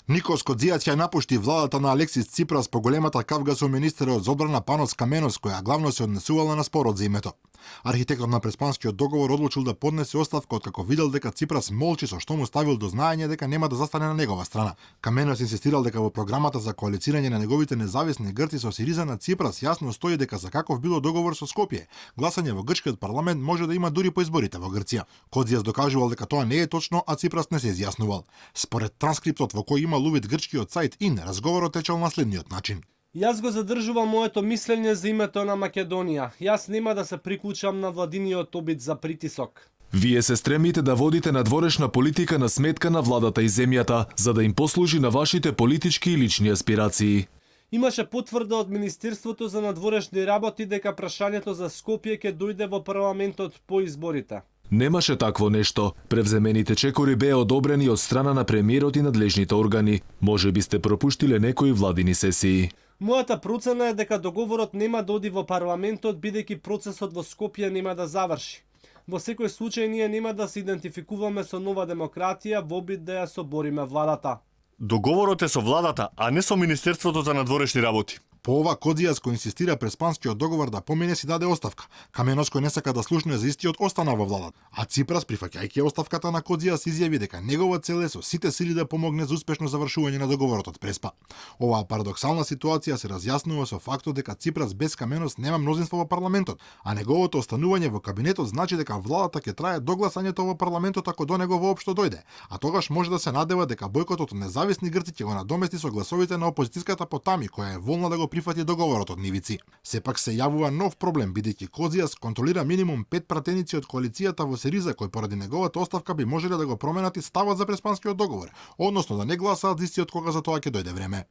Никос Кодзијац ја напушти владата на Алексис Ципрас по големата кавга со министерот за одбрана Панос Каменос, која главно се однесувала на спорот за името. Архитектот на Преспанскиот договор одлучил да поднесе оставка откако видел дека Ципрас молчи, со што му ставил до знаење дека нема да застане на негова страна. Каменос инсистирал дека во програмата за коалицирање на неговите независни грци со Сириза на Ципрас јасно стои дека за каков било договор со Скопје, гласање во грчкиот парламент може да има дури по изборите во Грција. Кодзијас докажувал дека тоа не е точно, а Ципрас не се изјаснувал. Според транскриптот во кој има увид грчкиот сајт ИН, разговорот течел на следниот начин. Јас го задржувам моето мислење за името на Македонија. Јас нема да се приклучам на владиниот обид за притисок. Вие се стремите да водите надворешна политика на сметка на владата и земјата, за да им послужи на вашите политички и лични аспирации. Имаше потврда од Министерството за надворешни работи дека прашањето за Скопје ќе дојде во парламентот по изборите. Немаше такво нешто. Превземените чекори беа одобрени од страна на премиерот и надлежните органи. Може би сте пропуштиле некои владини сесии. Мојата процена е дека договорот нема да оди во парламентот, бидејќи процесот во Скопје нема да заврши. Во секој случај ние нема да се идентификуваме со Нова демократија во обид да ја собориме владата. Договорот е со владата, а не со Министерството за надворешни работи. По ова Кодзијас кој инсистира Преспанскиот договор да помине си даде оставка. Каменос кој не сака да слушне за истиот остана во владата. А Ципрас, прифаќајќи оставката на Кодзијас, изјави дека негова цел е со сите сили да помогне за успешно завршување на договорот од Преспа. Оваа парадоксална ситуација се разјаснува со фактот дека Ципрас без Каменос нема мнозинство во парламентот, а неговото останување во кабинетот значи дека владата ќе трае до гласањето во парламентот ако до него воопшто дојде, а тогаш може да се надева дека бојкотот од независни грци ќе го надомести со гласовите на опозицијската Потами, која е волна да го прифати договорот од нивици. Сепак се јавува нов проблем, бидејќи Кодзијас контролира минимум 5 пратеници од коалицијата во Сириза, кои поради неговата оставка би можеле да го променат и ставот за Преспанскиот договор, односно да не гласаат за истиот кога за тоа ќе дојде време.